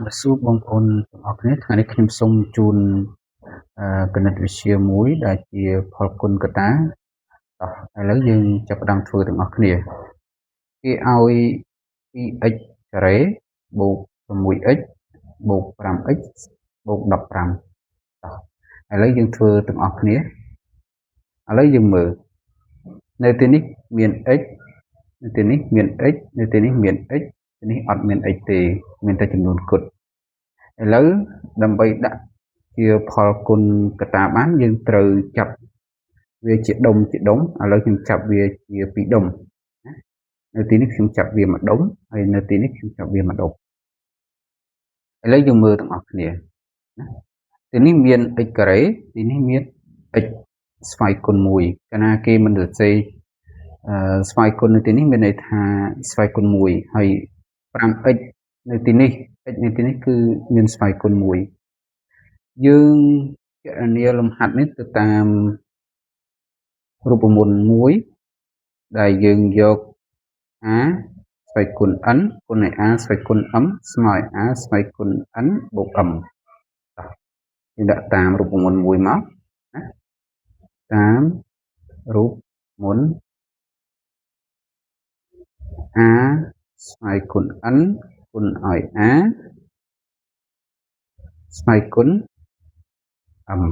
បាទសួរបងប្អូនទាំងអស់គ្នាថ្ងៃនេះខ្ញុំសូមជូនគណិតវិទ្យាមួយដែលជាផលគុណកតាតោះឥឡូវយើងចាប់ផ្ដើមធ្វើទាំងអស់គ្នាគេឲ្យ 2x ការ៉េបូក 6x បូក 5x បូក 15តោះឥឡូវយើងធ្វើទាំងអស់គ្នាឥឡូវយើងមើលនៅទីនេះមាន x នៅទីនេះមាន x នៅទីនេះមាន x ទីនេះអត់មាន x ទេមានតែចំនួនគត់ឥឡូវដើម្បីដាក់ជាផលគុណកតាបានយើងត្រូវចាប់វាជាដុំជាដុំឥឡូវខ្ញុំចាប់វាជាពីរដុំណានៅទីនេះខ្ញុំចាប់វាមួយដុំហើយនៅទីនេះខ្ញុំចាប់វាមួយដុំឥឡូវយើងមើលទាំងអស់គ្នាណាទីនេះមាន x ការ៉េទីនេះមាន x ស្វ័យគុណ1កាលណាគេមិនសរសេរស្វ័យគុណនៅទីនេះមានន័យថាស្វ័យគុណ1ហើយ 5x នៅទីនេះ x នៅទីនេះគឺមានស្វ័យគុណ1យើងគណនាលំហាត់នេះទៅតាមរូបមន្តមួយដែលយើងយក a ស្វ័យគុណ n គុណឲ្យ a ស្វ័យគុណ m ស្មើឲ្យ a ស្វ័យគុណ n បូក m តោះយើងដាក់តាមរូបមន្តមួយមកណាតាមរូបមន្ត a ស្វ័យគុណ n គុណឲ្យ a ស្វ័យគុណ m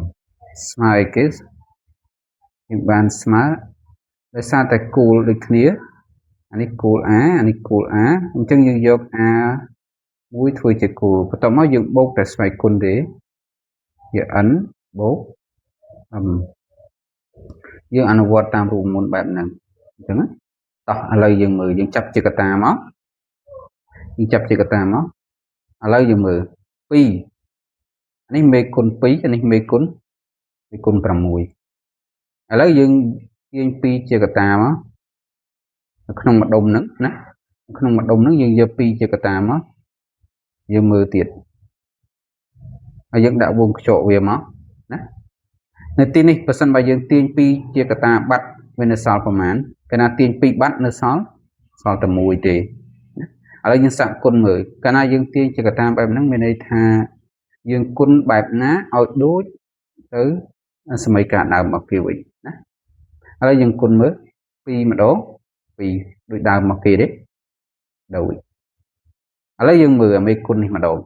ស្មើឲ្យគេយើងបានស្មើដោយសារតែគោលដូចគ្នាអានេះគោល a អានេះគោល a អញ្ចឹងយើងយក a មួយធ្វើជាគោលបន្ទាប់មកយើងបូកតែស្វ័យគុណទេជា n បូក m យើងអនុវត្តតាមរូបមន្តបែបហ្នឹងអញ្ចឹងណាតោះឥឡូវយើងមើលយើងចាប់ជាកតាមកយើងចាប់ជាកតាមកឥឡូវយើងមើល2នេះមេគុណ2នេះមេគុណមេគុណ6ឥឡូវយើងទាញ2ជាកតាមកនៅក្នុងម្ដុំហ្នឹងណាក្នុងម្ដុំហ្នឹងយើងយក2ជាកតាមកយើងមើលទៀតហើយយើងដាក់វងខ្ចកវាមកណានៅទីនេះបើសិនបើយើងទាញ2ជាកតាបាត់វានៅសល់ប្រមាណកាលណាទាញ2បាត់នៅសល់សល់តែមួយទេណាឥឡូវយើងសាកគុណមើលកាលណាយើងទាញជាកតាបែបហ្នឹងមានន័យថាយើងគុណបែបណាឲ្យដូចទៅសមីការដើមរបស់គេវិញណាឥឡូវយើងគុណមើល2ម្ដង2ដូចដើមមកគេទេដូចឥឡូវយើងមើលអាមេគុណនេះម្ដង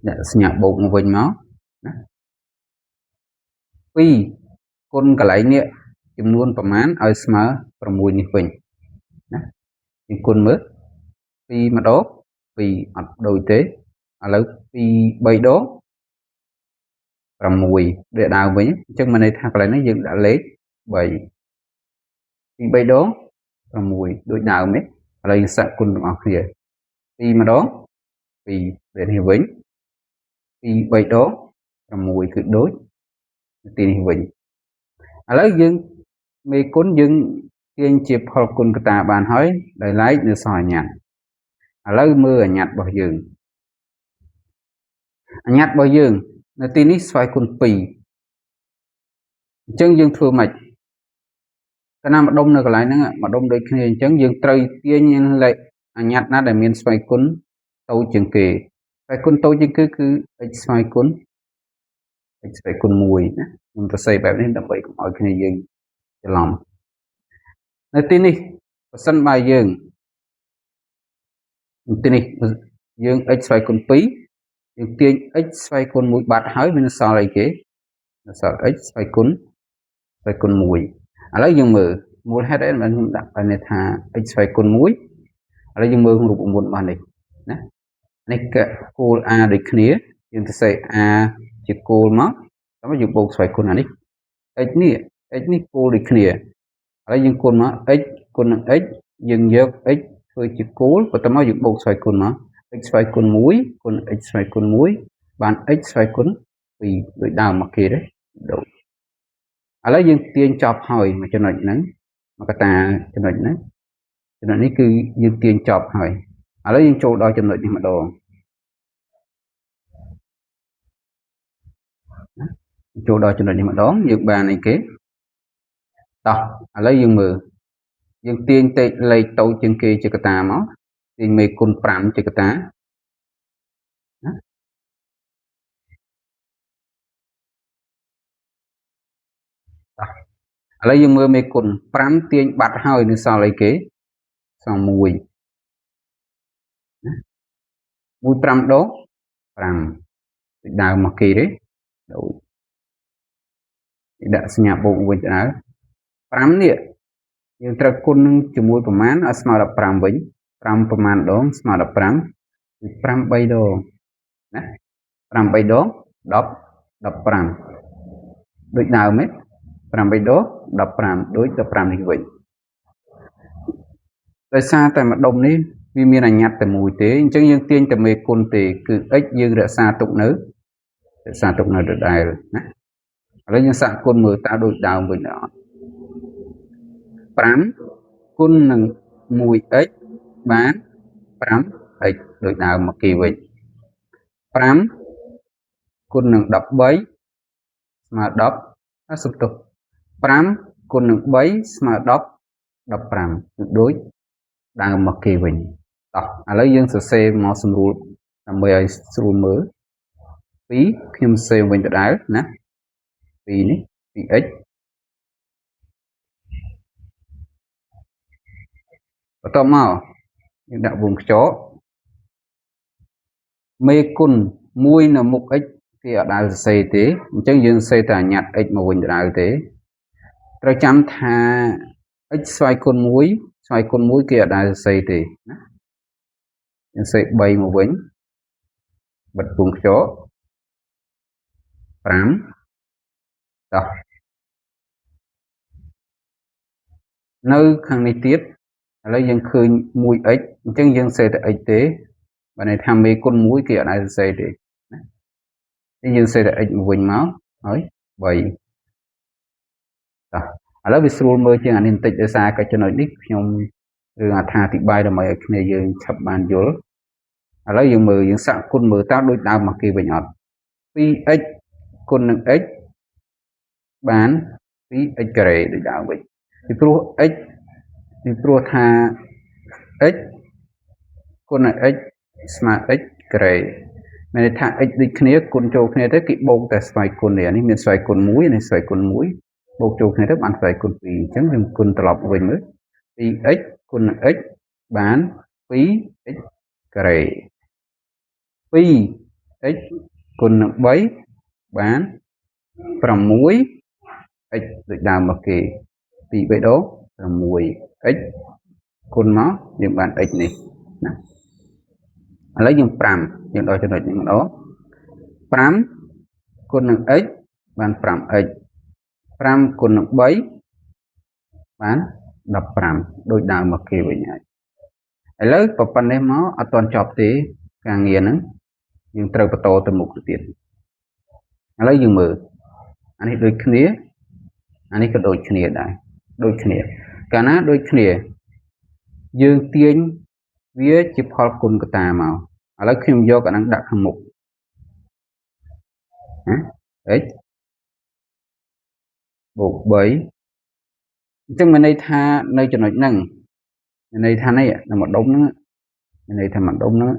ដាក់សញ្ញាបូកមកវិញមកណា2គុណកន្លែងនេះចំនួនប្រមាណឲ្យស្មើ6នេះវិញណាយើងគុណមើល2ម្ដង2អត់ដូចទេឥឡូវ2 3ដង6ដូចដើមវិញអញ្ចឹងមានន័យថាកន្លែងនេះយើងដាក់លេខ3 2 3ដង6ដូចដើមទេឥឡូវយើងសាកគុណទាំងអស់គ្នា2ម្ដង2ដូចនេះវិញ2 3ដង6គឺដូចទីនេះវិញឥឡូវយើងមេគុណយើងទាញជាផលគុណកតាបានហើយដោយឡែកនៅសល់អញ្ញត្តិឥឡូវមើលអញ្ញត្តិរបស់យើងអញ្ញត្តិរបស់យើងនៅទីនេះស្វ័យគុណ2អញ្ចឹងយើងធ្វើម៉េចកាលណាម្ដុំនៅកន្លែងហ្នឹងម្ដុំដូចគ្នាអញ្ចឹងយើងត្រូវទាញលេខអញ្ញត្តិណាដែលមានស្វ័យគុណតូចជាងគេស្វ័យគុណតូចជាងគេគឺ x ស្វ័យគុណ x ស្វ័យគុណ1ណាខ្ញុំសរសេរបែបនេះដើម្បីកុំឲ្យគ្នាយើងច្រឡំនៅទីនេះបើសិនបើយើងទីនេះយើង x ស្វ័យគុណ2យើងទាញ x ស្វ័យគុណ1បាត់ហើយវានៅសល់អីគេនៅសល់ x ស្វ័យគុណស្វ័យគុណ1ឥឡូវយើងមើលមូលហេតុអីបានខ្ញុំដាក់បែបនេះថា x ស្វ័យគុណ1ឥឡូវយើងមើលរូបមន្តរបស់នេះណានេះកគោល a ដូចគ្នាយើងទៅសេ a ជាគោលមកតាមយើងបូកស្វ័យគុណអានេះ x នេះ x នេះគោលដូចគ្នាឥឡូវយើងគុណមក x គុណនឹង x យើងយក x ធ្វើជាគោលបន្ទាប់មកយើងបូកស្វ័យគុណមក x ស្វ័យគុណ1គុណ x ស្វ័យគុណ1បាន x ស្វ័យគុណ2ដូចដើមមកគេទេដូចឥឡូវយើងទាញចប់ហើយមួយចំណុចហ្នឹងមកកតាចំណុចហ្នឹងចំណុចនេះគឺយើងទាញចប់ហើយឥឡូវយើងចូលដល់ចំណុចនេះម្ដងចូលដល់ចំណុចនេះម្ដងយើងបានអីគេតោះឥឡូវយើងមើលយើងទាញតេលេខតូចជាងគេជាកតាមកទាញមេគុណ5ជាកតា ណាឥឡូវយើងមើលមេគុណ5ទាញបាត់ហើយនៅសល់អីគេសល់1ណា1 5ដង5ដូចដើមមកគេទេដូចដាក់សញ្ញាបូកវិញទៅ5នេះយើងត្រូវគុណនឹងជាមួយប្រមាណឲ្យស្មើ15វិញ5ប្រមាណដងស្មើ15គឺ5 3ដងណា5 3ដង10 15ដូចដើមទេ5 3ដង15ដូច15នេះវិញដោយសារតែម្ដុំនេះវាមានអញ្ញត្តិតែមួយទេអញ្ចឹងយើងទាញតែមេគុណទេគឺ x យើងរក្សាទុកនៅដដែលណាឥឡូវយើងសាកគុណមើលតើដូចដើមវិញអត់5គុណនឹង 1x បាន 5x ដូចដើមមកគេវិញ5គុណនឹង13ស្មើ10អសុំទោស5គុណនឹង3ស្មើ10 15គឺដូចដើមមកគេវិញតោះឥឡូវយើងសរសេរមកស្រួលដើម្បីឲ្យស្រួលមើល2ខ្ញុំសរសេរវិញដដែលណា2នេះ 2x បន្ទាប់មកយើងដាក់វងខ្យល់មេគុណ1នៅមុខ x គេអត់ដែលសរសេរទេអញ្ចឹងយើងសរសេរតែអញ្ញត្តិ x មកវិញដដែលទេត្រូវចាំថា x ស្វ័យគុណ1ស្វ័យគុណ1គេអត់ដែលសរសេរទេណាយើងសរសេរ3មកវិញបិទវងខ្យល់5តោះនៅខាងនេះទៀតឥឡូវយើងឃើញ 1x អញ្ចឹងយើងសេតែ x ទេបើន័យថាមេគុណ1គេអត់ដែលសរសេរទេណាយើងសេតែ x មកវិញមកហើយ3តោះឥឡូវវាស្រួលមើលជាងអានេះបន្តិចដោយសារកចំណុចនេះខ្ញុំរឿងអត្ថាធិប្បាយដើម្បីឲ្យគ្នាយើងឆាប់បានយល់ឥឡូវយើងមើលយើងសាកគុណមើលតើដូចដើមមកគេវិញអត់ 2x គុណនឹង x បាន 2x ការ៉េដូចដើមវិញពីព្រោះ x ពីព្រោះថា x គុណនឹង x ស្មើ x ការ៉េមានន័យថា x ដូចគ្នាគុណចូលគ្នាទៅគេបូកតែស្វ័យគុណនេះនេះមានស្វ័យគុណ1នេះស្វ័យគុណ1បូកចូលគ្នាទៅបានស្វ័យគុណ2អញ្ចឹងយើងគុណត្រឡប់វិញមើល 2x គុណនឹង x បាន 2x ការ៉េ 2x គុណនឹង3បាន 6x ដូចដើមមកគេ2 3ដង 6x គុណមកយើងបាន x នេះណាឥឡូវយើង5យើងដល់ចំណុចនេះម្ដង5គុណនឹង x បាន 5x 5គុណនឹង3បាន15ដូចដើមមកគេវិញហើយឥឡូវប៉ុណ្ណេះមកអត់ទាន់ចប់ទេការងារហ្នឹងយើងត្រូវបន្តទៅមុខទៅទៀតឥឡូវយើងមើលអានេះដូចគ្នាអានេះក៏ដូចគ្នាដែរដូចគ្នាកាលណាដូចគ្នាយើងទាញវាជាផលគុណកតាមកឥឡូវខ្ញុំយកអាហ្នឹងដាក់ខាងមុខណា x បូក3អញ្ចឹងមានន័យថានៅចំណុចហ្នឹងមានន័យថានេះនៅម្ដុំហ្នឹងមានន័យថាម្ដុំហ្នឹង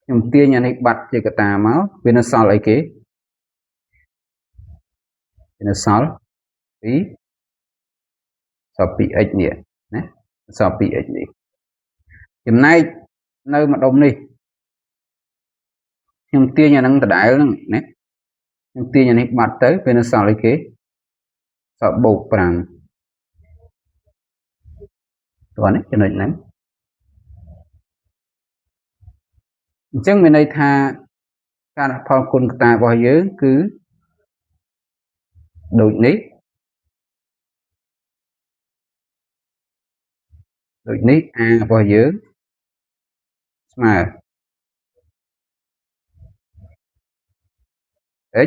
ខ្ញុំទាញអានេះបាត់ជាកតាមកវានៅសល់អីគេវានៅសល់2សល់ 2x នេះណាសល់ 2x នេះចំណែកនៅម្ដុំនេះខ្ញុំទាញអាហ្នឹងដដែលហ្នឹងណាខ្ញុំទាញអានេះបាត់ទៅវានៅសល់អីគេសល់បូក5តោះនេះចំណុចហ្នឹងអញ្ចឹងមានន័យថាការដាក់ផលគុណកតារបស់យើងគឺដូចនេះដូចនេះ a របស់យើងស្មើ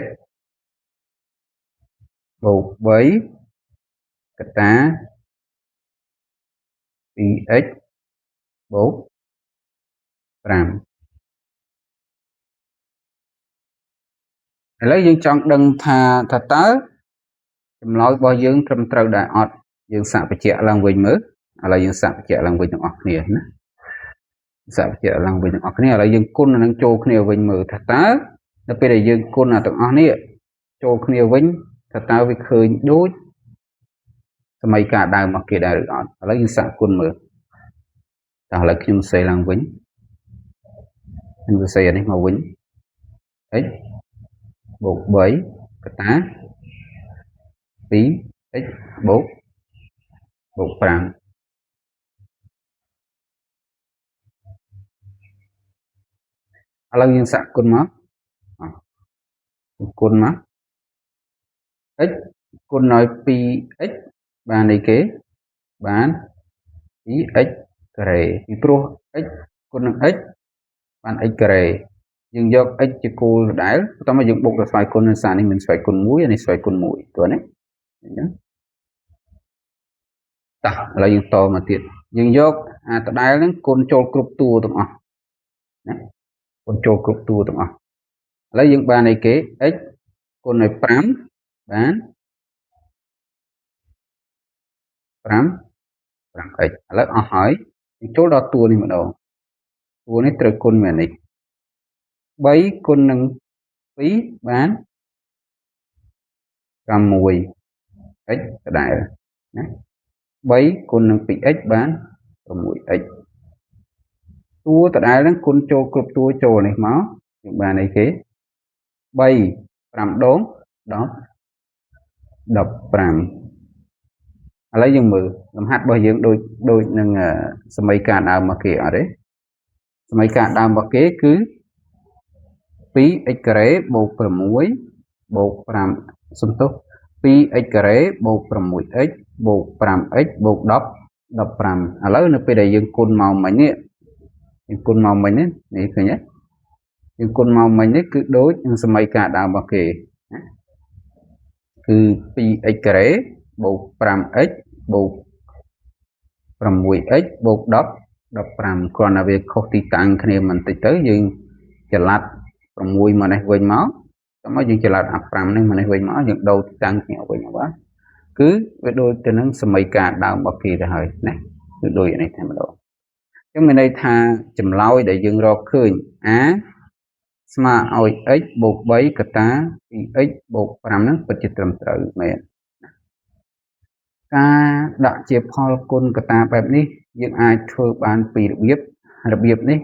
x បូក3កតា 2x បូក5ឥឡូវយើងចង់ដឹងថាតើចម្លើយរបស់យើងត្រឹមត្រូវដែរអត់យើងសាកបញ្ជាក់ឡើងវិញមើលឥឡូវយើងសាកបញ្ជាក់ឡើងវិញទាំងអស់គ្នាណា សាកបញ្ជាក់ឡើងវិញទាំងអស់គ្នាឥឡូវយើងគុណនឹងចូលគ្នាវិញមើលថាតើនៅពេលដែលយើងគុណអាទាំងអស់នេះចូលគ្នាវិញថាតើវាឃើញដូចសម័យកាលដើមរបស់គេដែរឬអត់ឥឡូវយើងសាកគុណមើលតោះឥឡូវខ្ញុំសេឡើងវិញខ្ញុំសរសេរអានេះមកវិញ x បូក3កតា 2x បូក5ឥឡូវយើងសាកគុណមកគុណមក x គុណឲ្យ 2x បានអីគេបាន 2x ការ៉េពីព្រោះ x គុណនឹង x បាន x ការ៉េយើងយក x ជាគោលដដែលបន្ទាប់មកយើងបូកដល់ស្វ័យគុណនឹងសារនេះមានស្វ័យគុណ1អានេះស្វ័យគុណ1តើណាអញ្ចឹងតោះឥឡូវយើងតមកទៀតយើងយកអាដដែលហ្នឹងគុណចូលគ្រប់តួទាំងអស់ណាគុណចូលគ្រប់តួទាំងអស់ឥឡូវយើងបានអីគេ x គុណឲ្យ5បាន5 5x ឥឡូវអស់ហើយយើងចូលដល់តួនេះម្ដងតួនេះត្រូវគុណមែននេះ3គុណនឹង2បាន6x ដដែលណា3គុណនឹង 2x បាន 6x តួដដែលហ្នឹងគុណចូលគ្រប់តួចូលនេះមកយើងបានអីគេ3 5ដង10 15ឥឡូវយើងមើលលំហាត់របស់យើងដូចនឹងសម័យកាលដើមរបស់គេអត់ទេសម័យកាលដើមរបស់គេគឺ 2x ការ៉េបូក6បូក5សំទោស 2x ការ៉េបូក 6x បូក 5x បូក10 15ឥឡូវនៅពេលដែលយើងគុណមកមិញនេះយើងគុណមកមិញនេះនេះឃើញទេយើងគុណមកមិញនេះគឺដូចនឹងសម័យកាលដើមរបស់គេណាគឺ 2x ការ៉េបូក 5x បូក 6x បូក10 15គ្រាន់តែវាខុសទីតាំងគ្នាបន្តិចទៅយើងចល័ត6មកនេះវិញមកតមកយើងចល័តអា5នេះមកនេះវិញមកយើងដូរទីតាំងគ្នាវិញបាទគឺវាដូចទៅនឹងសម័យកាលដើមរបស់គេទៅហើយណាគឺដូចនេះតែម្ដងអញ្ចឹងមានន័យថាចម្លើយដែលយើងរកឃើញ a ស្មើឲ្យ x បូក3កតា 2x បូក5ហ្នឹងពិតជាត្រឹមត្រូវមែនការដាក់ជាផលគុណកតាបែបនេះយើងអាចធ្វើបានពីររបៀបរបៀបនេះ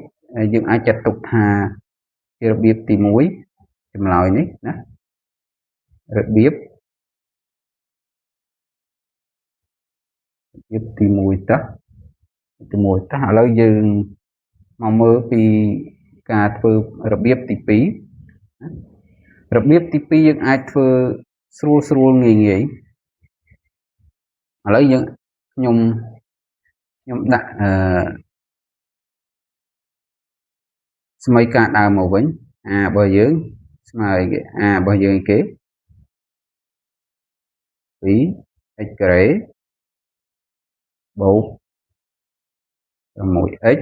យើងអាចចាត់ទុកថាជារបៀបទី1ចម្លើយនេះណារបៀបទី1តោះទី1តោះឥឡូវយើងមកមើលពីការធ្វើរបៀបទី2របៀបទី2យើងអាចធ្វើស្រួលស្រួលងាយងាយឥឡូវយើងខ្ញុំដាក់អឺសម័យកាលដើមមកវិញ a របស់យើងស្មើអីគេ a របស់យើងគេ 2x ការ៉េបូក 6x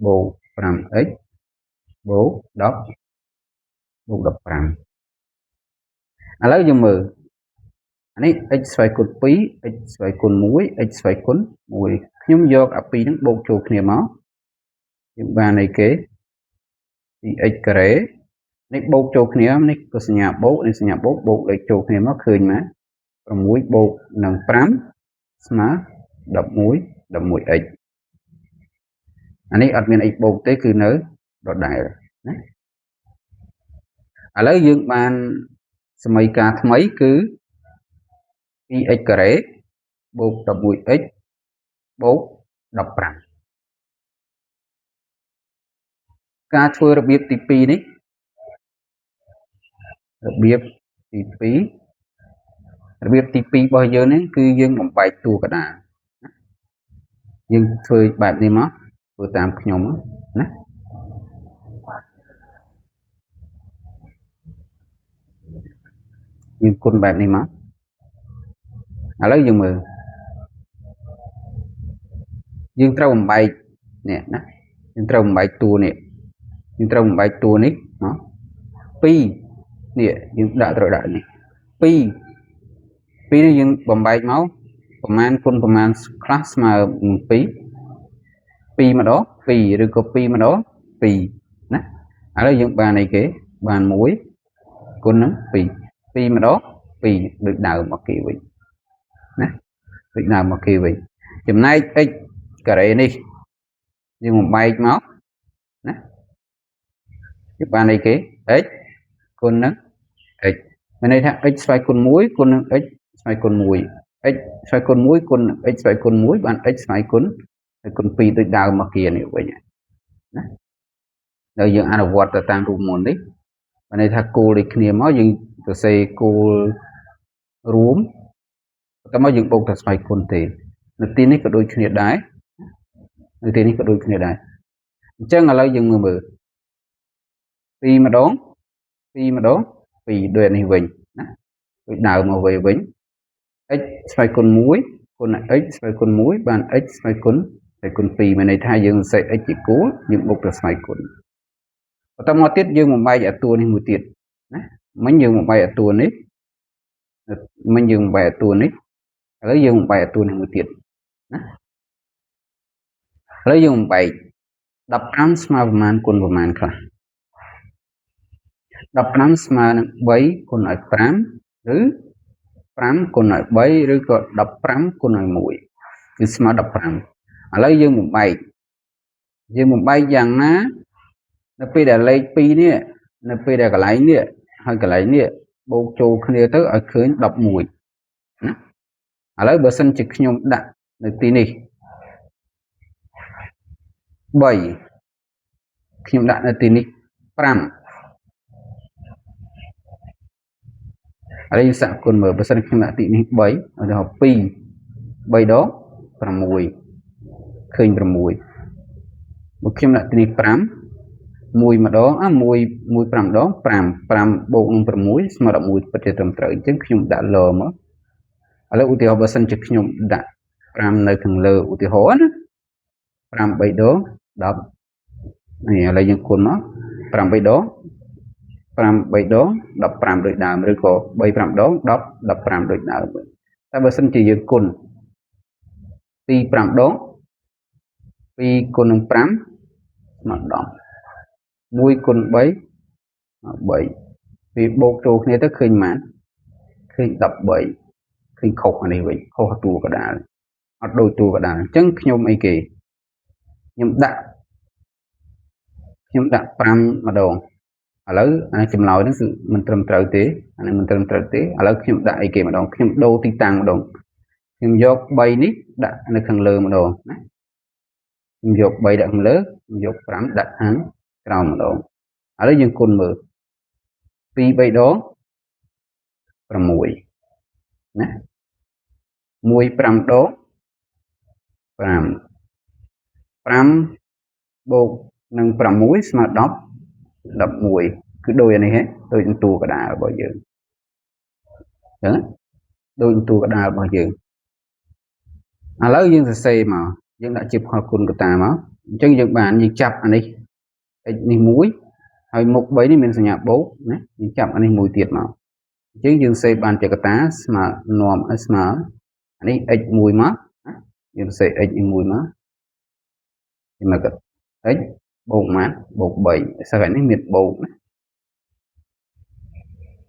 បូក 5x បូក10បូក15ឥឡូវយើងមើលអានេះ x ស្វ័យគុណ2 x ស្វ័យគុណ1 x ស្វ័យគុណ1ខ្ញុំយកអាពីរហ្នឹងបូកចូលគ្នាមកយើងបានអីគេ 2x ការ៉េនេះបូកចូលគ្នានេះក៏សញ្ញាបូកនេះសញ្ញាបូកបូកលេខចូលគ្នាមកឃើញមក6បូកនឹង5ស្មើ11 11x អានេះអត់មានអីបូកទេគឺនៅដដែលណាឥឡូវយើងបានសម័យកាលថ្មីគឺ 2x ការ៉េបូក 11x បូក15ការធ្វើរបៀបទី2នេះរបៀបទី2របៀបទី2របស់យើងនេះគឺយើងបំបែកតួកដាលយើងធ្វើបែបនេះមកធ្វើតាមខ្ញុំណាយើងគុណបែបនេះមកឥឡូវយើងមើលយើងត្រូវបំបែកនេះណាយើងត្រូវបំបែកតួនេះយើងត្រូវបំបែកតួនេះមក2នេះយើងដាក់ត្រូវដាក់នេះ2 2នេះយើងបំបែកមកប្រមាណគុណប្រមាណខ្លះស្មើនឹង2 2ម្ដង2ឬក៏2ម្ដង2ណាឥឡូវយើងបានអីគេបាន1គុណនឹង2 2ម្ដង2ដូចដើមមកគេវិញណាដូចដើមមកគេវិញចំណែក x ការ៉េនេះយើងបំបែកមកណាយើងបានអីគេ x គុណនឹង x មានន័យថា x ស្វ័យគុណ1គុណនឹង x ស្វ័យគុណ1 x ស្វ័យគុណ1គុណ x ស្វ័យគុណ1បាន x ស្វ័យគុណគុណ2ដូចដើមមកគេនេះវិញណាដល់យើងអនុវត្តទៅតាមរូបមន្តនេះបានន័យថាគោលដូចគ្នាមកយើងសរសេរគោលរួមតែមកយើងបូកតែស្វ័យគុណទេនៅទីនេះក៏ដូចគ្នាដែរនៅទីនេះក៏ដូចគ្នាដែរអញ្ចឹងឥឡូវយើងមើលមើល2ម្ដង2ម្ដង2ដូចនេះវិញណាដូចដើមមកវិញវិញ x ស្វ័យគុណ1គុណ x ស្វ័យគុណ1បាន x ស្វ័យគុណស្វ័យគុណ2មានន័យថាយើងសរសេរ x ជាគោលយើងបូកទៅស្វ័យគុណបន្តមកទៀតយើងបំបែកអាតួនេះមួយទៀតណាមិញយើងបំបែកអាតួនេះមិញយើងបំបែកអាតួនេះឥឡូវយើងបំបែកអាតួនេះមួយទៀតណាឥឡូវយើងបំបែក15ស្មើប្រមាណគុណប្រមាណខ្លះ15ស្មើនឹង3គុណឲ្យ5ឬ5គុណឲ្យ3ឬក៏15គុណឲ្យ1គឺស្មើ15ឥឡូវយើងបំបែកយ៉ាងណានៅពេលដែលលេខ2នេះនៅពេលដែលកន្លែងនេះហើយកន្លែងនេះបូកចូលគ្នាទៅឲ្យឃើញ11ណាឥឡូវបើសិនជាខ្ញុំដាក់នៅទីនេះ3ខ្ញុំដាក់នៅទីនេះ5ឥឡូវយើងសាកគុណមើលបើសិនខ្ញុំដាក់ទីនេះ3ឧទាហរណ៍2 3ដង6ឃើញ6បើខ្ញុំដាក់ទីនេះ5 1ម្ដងអា1 1 5ដង5 5បូកនឹង6ស្មើ11ពិតជាត្រឹមត្រូវអញ្ចឹងខ្ញុំដាក់លើមកឥឡូវឧទាហរណ៍បើសិនជាខ្ញុំដាក់5នៅខាងលើឧទាហរណ៍ណា5 3ដង10នេះឥឡូវយើងគុណមក5 3ដង5 3ដង15ដូចដើមឬក៏3 5ដង10 15ដូចដើមតែបើសិនជាយើងគុណ2 5ដង2គុណនឹង5ស្មើ10 1គុណ3 3វាបូកចូលគ្នាទៅឃើញប៉ុន្មានឃើញ13ឃើញខុសអានេះវិញខុសតួកដាលអត់ដូចតួកដាលអញ្ចឹងខ្ញុំអីគេខ្ញុំដាក់5ម្ដងឥឡូវអានេះចម្លើយហ្នឹងគឺមិនត្រឹមត្រូវទេអានេះមិនត្រឹមត្រូវទេឥឡូវខ្ញុំដាក់អីគេម្ដងខ្ញុំដូរទីតាំងម្ដងខ្ញុំយក3នេះដាក់នៅខាងលើម្ដងណាខ្ញុំយក3ដាក់ខាងលើខ្ញុំយក5ដាក់ខាងក្រោមម្ដងឥឡូវយើងគុណមើល2 3ដង6ណា1 5ដង5 5បូកនឹង6ស្មើ10 11គឺដូចអានេះហ៎ដូចនឹងតួកដាលរបស់យើងអញ្ចឹងដូចនឹងតួកដាលរបស់យើងឥឡូវយើងសរសេរមកយើងដាក់ជាផលគុណកតាមកអញ្ចឹងយើងបានយើងចាប់អានេះ x នេះមួយហើយមុខ3នេះមានសញ្ញាបូកណាយើងចាប់អានេះមួយទៀតមកអញ្ចឹងយើងសេបានជាកតាស្មើនាំឲ្យស្មើអានេះ x មួយមកយើងសេ x នេះមួយមកមក x បូកម៉ានបូក3សិស្សនេះមានបូកណា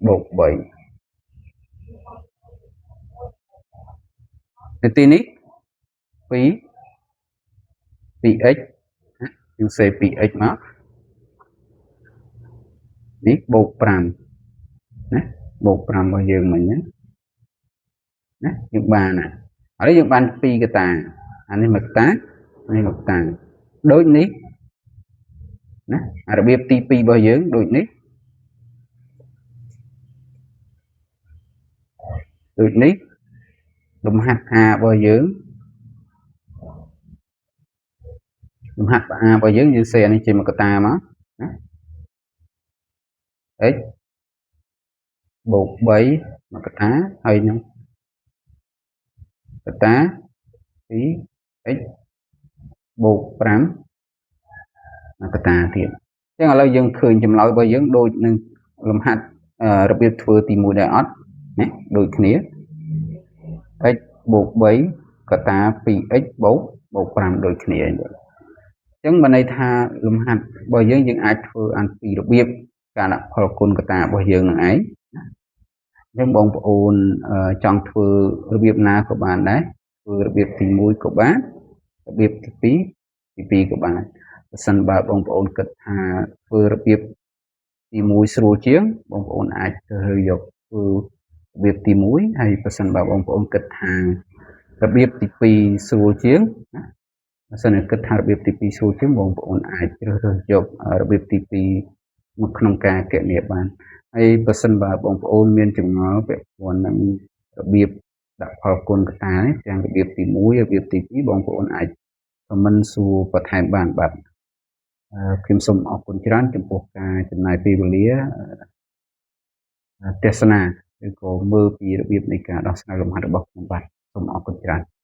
បូក3នៅទីនេះ2 2x យើងសេ 2x មកនេះបូក5ណាបូក5របស់យើងមិញណាណាយើងបានណាឥឡូវយើងបាន2កតាអានេះមួយកតានេះមួយកតាដូចនេះណាអារបៀបទី2របស់យើងដូចនេះដូចនេះលំហាត់ A របស់យើងលំហាត់ A របស់យើងយើងសេអានេះជាមួយកតាមកណា x បូក3មួយកតាហើយនឹងកតា 2x បូក5មួយកតាទៀតអញ្ចឹងឥឡូវយើងឃើញចម្លើយរបស់យើងដូចនឹងលំហាត់របៀបធ្វើទី1ដែរអត់ណាដូចគ្នា x បូក3កតា 2x បូក5ដូចគ្នាអញ្ចឹង ចឹងបានន័យថាលំហាត់របស់យើងយើងអាចធ្វើអានពីរបៀបការដាក់ផលគុណកតារបស់យើងនឹងឯងណាអញ្ចឹងបងប្អូនចង់ធ្វើរបៀបណាក៏បានដែរធ្វើរបៀបទី1ក៏បានរបៀបទី2ទី2ក៏បានបើសិនបើបងប្អូនគិតថាធ្វើរបៀបទី1ស្រួលជាងបងប្អូនអាចរើសយកធ្វើរបៀបទី1ហើយបើសិនបើបងប្អូនគិតថារបៀបទី2ស្រួលជាងណាបើសិនជាគិតថារបៀបទី2ស្រួលជាងបងប្អូនអាចជ្រើសរើសយករបៀបទី2មកក្នុងការគណនាបានហើយបើសិនបើបងប្អូនមានចម្ងល់ពាក់ព័ន្ធនឹងរបៀបដាក់ផលគុណកតានេះទាំងរបៀបទី1របៀបទី2បងប្អូនអាច comment សួរបន្ថែមបានបាទខ្ញុំសូមអរគុណច្រើនចំពោះការចំណាយពេលវេលាទស្សនាឬក៏មើលពីរបៀបនៃការដោះស្រាយលំហាត់របស់ខ្ញុំបាទសូមអរគុណច្រើន។